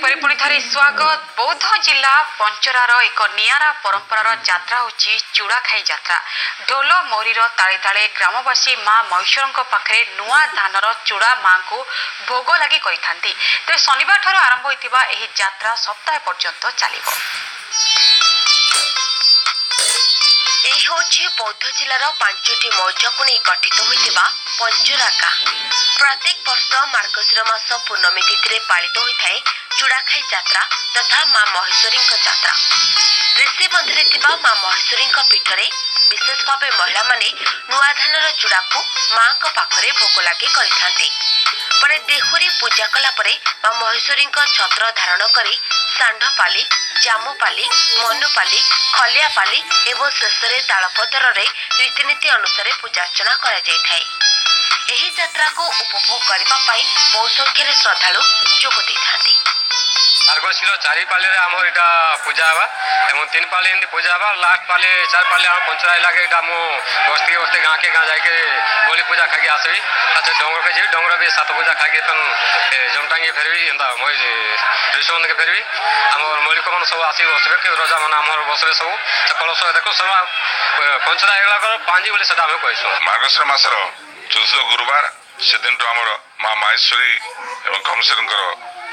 ପରେ ପୁଣି ଥରେ ସ୍ୱାଗତ। ବୌଦ୍ଧ ଜିଲ୍ଲା ପଞ୍ଚରାର ଏକ ନିଆରା ପରମ୍ପରାର ଯାତ୍ରା ହେଉଛି ଚୂଡ଼ାଖାଇ ଯାତ୍ରା। ଢୋଲ ମୌରୀର ତାଳେ ତାଳେ ଗ୍ରାମବାସୀ ମା ମହେଶ୍ୱରଙ୍କ ପାଖରେ ନୂଆ ଧାନର ଚୂଡ଼ା ମାଙ୍କୁ ଭୋଗ ଲାଗି କରିଥାନ୍ତି। ତେବେ ଶନିବାରଠାରୁ ଆରମ୍ଭ ହୋଇଥିବା ଏହି ଯାତ୍ରା ସପ୍ତାହେ ପର୍ଯ୍ୟନ୍ତ ଚାଲିବ। ଏହି ହେଉଛି ବୌଦ୍ଧ ଜିଲ୍ଲାର 5ଟି ମୌଜାକୁ ନେଇ ଗଠିତ ହୋଇଥିବା ପଞ୍ଚରା ଗାଁ। ପ୍ରତ୍ୟେକ ବର୍ଷ ମାର୍ଗଶିର ମାସ ପୂର୍ଣ୍ଣମୀ ତିଥିରେ ପାଳିତ ହୋଇଥାଏ ଚୂଡ଼ାଖାଇ ଯାତ୍ରା ତଥା ମା ମହେଶ୍ୱରୀଙ୍କ ଯାତ୍ରା। ଋଷିବନ୍ଧରେ ଥିବା ମା ମହେଶ୍ୱରୀଙ୍କ ପୀଠରେ ବିଶେଷ ଭାବେ ମହିଳାମାନେ ନୂଆ ଧାନର ଚୂଡ଼ାକୁ ମାଙ୍କ ପାଖରେ ଭୋଗ ଲାଗି କରିଥାନ୍ତି। ପରେ ଦେହୁରୀ ପୂଜା କଲା ପରେ ମା ମହେଶ୍ୱରୀଙ୍କ ଛତ୍ର ଧାରଣ କରି ଷଣ୍ଢପାଲି, ଜାମୁପାଲି, ମନୁପାଲି, ଖଲିଆପାଲି ଏବଂ ଶେଷରେ ତାଳପଦରରେ ରୀତିନୀତି ଅନୁସାରେ ପୂଜାର୍ଚ୍ଚନା କରାଯାଇଥାଏ। ଏହି ଯାତ୍ରାକୁ ଉପଭୋଗ କରିବା ପାଇଁ ବହୁ ସଂଖ୍ୟାରେ ଶ୍ରଦ୍ଧାଳୁ ଯୋଗ ଦେଇଥାନ୍ତି। ମାର୍ଗଶିର 4 ପାଳିରେ ଆମର ଏଇଟା ପୂଜା ହେବା ଏବଂ 3 ପାଳି ଏମିତି ପୂଜା ହେବା। ଲାଷ୍ଟ ପାଳି 4 ପାଳି ଆମ ପଞ୍ଚରା ଇଲାକେ ଏଇଟା ମୁଁ ବସ୍ତି ବସ୍ତି ଗାଁକେ ଗାଁ ଯାଇକି ବଳି ପୂଜା ଖାଇକି ଆସିବି। ଆଚ୍ଛା, ଡଙ୍ଗରକେ ଯିବି, ଡଙ୍ଗର ବି 7 ପୂଜା ଖାଇକି ଫେନ୍ ଜମଟାଙ୍ଗି ଫେରିବି, ଏନ୍ତା ଋଷିବନ୍ଧକେ ଫେରିବି। ଆମର ମୌଳିକମାନେ ସବୁ ଆସିକି ବସିବେ କି ରଜାମାନେ ଆମର ବସିବେ ସବୁ। ସେ କଳସ ଦେଖୁ ସବୁ ପଞ୍ଚରା ହେଇଗଲା ପାଞ୍ଜି ବୋଲି ସେଟା ଆମେ କହିଛୁ। ମାର୍ଗଶିର ମାସର ଚତୁର୍ଥ ଗୁରୁବାର ସେଦିନଠୁ ଆମର ମା ମାହେଶ୍ୱରୀ ଏବଂ କମସେରଙ୍କର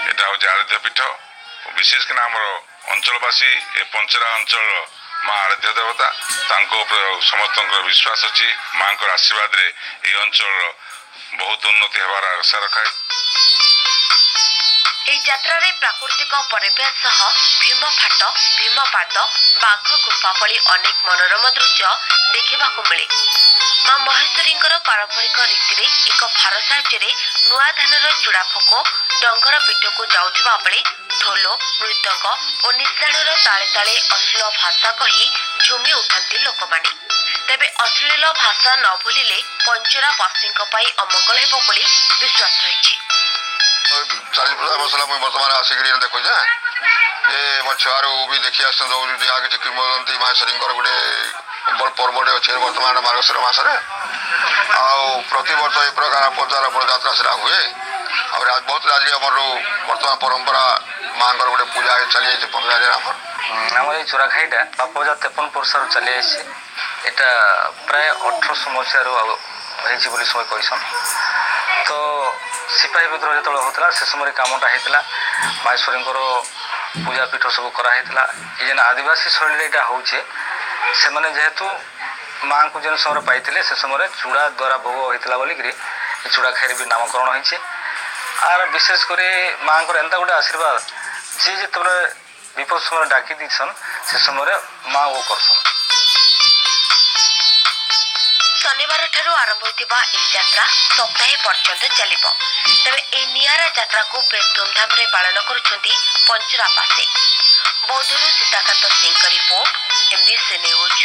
ଏଇଟା ହେଉଛି ଆରାଧ୍ୟ ପୀଠ। ବିଶେଷ କିନା ଆମର ଅଞ୍ଚଳବାସୀ ଏ ପଞ୍ଚରା ଅଞ୍ଚଳର ମା ଆରାଧ୍ୟ ଦେବତା, ତାଙ୍କ ଉପରେ ସମସ୍ତଙ୍କର ବିଶ୍ୱାସ ଅଛି। ମାଙ୍କର ଆଶୀର୍ବାଦରେ ଏହି ଅଞ୍ଚଳର ବହୁତ ଉନ୍ନତି ହେବାର ଆଶା ରଖାଏ। ଏହି ଯାତ୍ରାରେ ପ୍ରାକୃତିକ ପରିବେଶ ସହ ଭୀମଫାଟ, ଭୀମପାଦ, ବାଘ ଗୁମ୍ଫା ଭଳି ଅନେକ ମନୋରମ ଦୃଶ୍ୟ ଦେଖିବାକୁ ମିଳେ। ମା ମହେଶ୍ୱରୀଙ୍କର ପାରମ୍ପରିକ ରୀତିରେ ଏକ ଭାର ସାହାଯ୍ୟରେ ନୂଆ ଧାନର ଚୂଡ଼ା ଭୋଗ ଡଙ୍ଗର ପୀଠକୁ ଯାଉଥିବା ବେଳେ ଢୋଲ, ମୃଦଙ୍ଗ ଓ ନିଶାଣର ତାଳେ ତାଳେ ଅଶ୍ଳୀଳ ଭାଷା କହି ଝୁମି ଉଠନ୍ତି ଲୋକମାନେ। ତେବେ ଅଶ୍ଳୀଳ ଭାଷା ନ ଭୁଲିଲେ ପଞ୍ଚରାବାସୀଙ୍କ ପାଇଁ ଅମଙ୍ଗଳ ହେବ ବୋଲି ବିଶ୍ୱାସ ରହିଛି। 40-50 ବର୍ଷ ହେଲା ମୁଇଁ ବର୍ତ୍ତମାନ ଆସିକିରି ଦେଖୁଛେ ଯେ ମୋ ଛୁଆରୁ ବି ଦେଖି ଆସୁଛନ୍ତି। ଯାହା କିଛି କିମ୍ବଦନ୍ତୀ ମାହେଶ୍ୱରୀଙ୍କର ଗୋଟେ ବଡ଼ ପର୍ବଟେ ଅଛି ବର୍ତ୍ତମାନ ମାର୍ଗଶିର ମାସରେ, ଆଉ ପ୍ରତିବର୍ଷ ଏ ପ୍ରକାର ପଞ୍ଚାର ଯାତ୍ରା ସେଟା ହୁଏ। ଆଉ ବହୁତ ରାଜ୍ୟ ଆମର ବର୍ତ୍ତମାନ ପରମ୍ପରା ମାଙ୍କର ଗୋଟେ ପୂଜା ଚାଲିଯାଇଛି ପଞ୍ଚାୟତରେ ଆମର। ଆମର ଏଇ ଚୋରାଖାଇଟା ବାପଜା 53 ବର୍ଷରୁ ଚାଲି ଆସିଛି। ଏଇଟା ପ୍ରାୟ 1800 ମସିହାରୁ ଆଉ ହେଇଛି ବୋଲି ସମୟ କହିସନ୍। ତ ସିପାହୀ ବିଦ୍ରୋହ ଯେତେବେଳେ ହେଉଥିଲା ସେ ସମୟରେ କାମଟା ହେଇଥିଲା। ମାହେଶ୍ୱରୀଙ୍କର ପୂଜା ପୀଠ ସବୁ କରାହେଇଥିଲା। ଏ ଯେନ୍ ଆଦିବାସୀ ଶୈଳୀରେ ଏଇଟା ହେଉଛି, ସେମାନେ ଯେହେତୁ ମାଆଙ୍କୁ ଯେଉଁ ସମୟରେ ପାଇଥିଲେ ସେ ସମୟରେ ଚୂଡ଼ା ଦ୍ୱାରା ଭୋଗ ହେଇଥିଲା ବୋଲିକିରି ଏ ଚୂଡ଼ା ଖାଇରେ ବି ନାମକରଣ ହେଇଛି। ଆର୍ ବିଶେଷ କରି ମାଆଙ୍କର ଏନ୍ତା ଗୋଟେ ଆଶୀର୍ବାଦ, ଯିଏ ଯେତେବେଳେ ବିପଦ ସମୟରେ ଡାକି ଦେଇଛନ୍ ସେ ସମୟରେ ମା ଓ କରସନ୍। ଶନିବାରଠାରୁ ଆରମ୍ଭ ହୋଇଥିବା ଏହି ଯାତ୍ରା ସପ୍ତାହେ ପର୍ଯ୍ୟନ୍ତ ଚାଲିବ। ତେବେ ଏହି ନିଆରା ଯାତ୍ରାକୁ ବେଶ୍ ଧୁମଧାମରେ ପାଳନ କରୁଛନ୍ତି ପଞ୍ଚରାବାସୀ। ବୌଦ୍ଧରୁ ସୀତାକାନ୍ତ ସିଂଙ୍କ ରିପୋର୍ଟ, ଏମ୍ବିସି ନ୍ୟୁଜ୍।